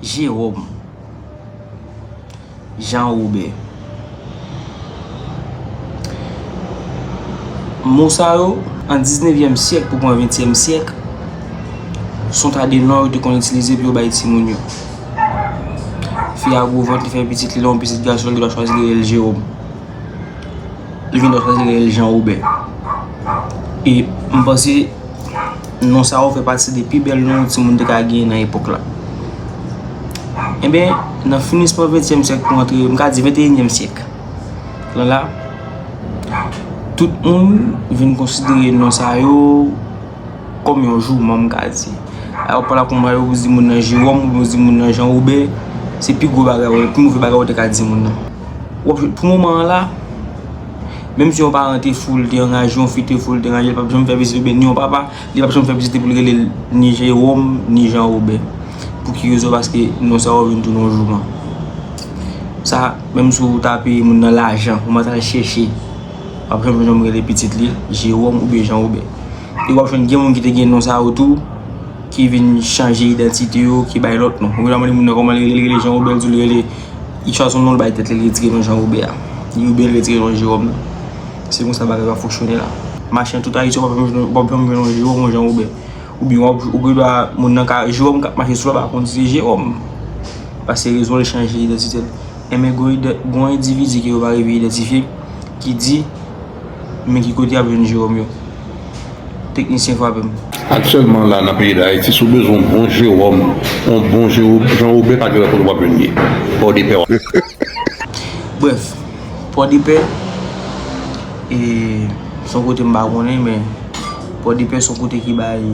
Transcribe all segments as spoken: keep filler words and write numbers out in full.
Jewòm, Jan Wobè. Mo sa yo, an diznèvyèm syèk pou pran ventyèm syèk, se yon ta de non yo te konn itilize pou yo bay timoun yo. Fi a gwo vant, li fè pitit, li la yon pitit gason, li ta chwazi li rele l Jewòm. Li vin ta chwazi li rele l Jan Wobè. E m panse non sa yo fè pati de pi bèl non yon timoun te ka genyen nan epòk la. Enben, nan finisman ventyèm syèk pou antre, m ka di venteyinyèm syèk lan la, tout moun vin konsidere non sa yo kòm yon jouman, m ka di. Alò, pa la konba yo, ou di moun nan Jewòm, oubyen ou di moun nan Jan Wobè, se pi gwo bagay, pi move bagay ou te ka di moun nan. W ap jwenn pou moman an la, menm si yon paran te fou, l te anraje, yon fi te fou, l te anraje, li p ap janm fè pitit, oubyen ni yon papa, li p ap janm fè pitit pou l rele l ni Jewòm, ni Jan Wobè. Pou ki rezon? Paske non sa yo vin tounen yon jouman. Sa, menm si w tape moun nan lajan, ou mèt al chèche, w ap janm, janm rele pitit li Jewòm oubyen Jan Wobè. E w ap jwenn gen moun ki te gen non sa yo tou, ki vin chanje idantite yo, ki bay lòt non. Ou vin mande moun nan kòman li rele, li rele Jan Wobè, l di w li rele, li chwazi yon non, l bay tèt li, li retire non Jan Wobè a. Li oubyen l retire non Jewòm nan. Se konsa bagay yo ap fonksyone la. Mache nan tout Ayiti, w p ap janm jwenn, w p ap janm jwenn yon Jewòm, yon Jan Wobè. Oubyen w ap, ou gen dwa moun nan ka, Jewòm k ap mache sou la, pa konn si se Jewòm. Paske rezon l chanje idantite l. Enben, gon ide-, gon endividi ke yo pa rive idantifye, ki di, men ki kote y ap jwenn Jewòm yo. Teknisyen, frape m. Aktyèlman la, nan peyi Dayiti, si w bezwen yon bon Jewòm, yon bon Jewo-, Jan Wobè, pa gen lòt kote w ap jwenn li. Pòdepè w ap. Brèf, Pòdepè, e, se yon kote m pa konnen, men Pòdepè se yon kote ki bay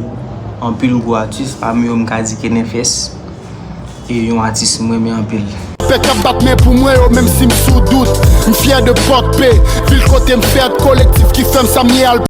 anpil gwo atis, pami yo m ka di Kenefès, e yon atis m renmen anpil. Pè k ap bat men pou mwen yo, menm si m sou dout. M fyè de Pòdpè, vil kote m fèt, kolektif ki fè m sa m ye al.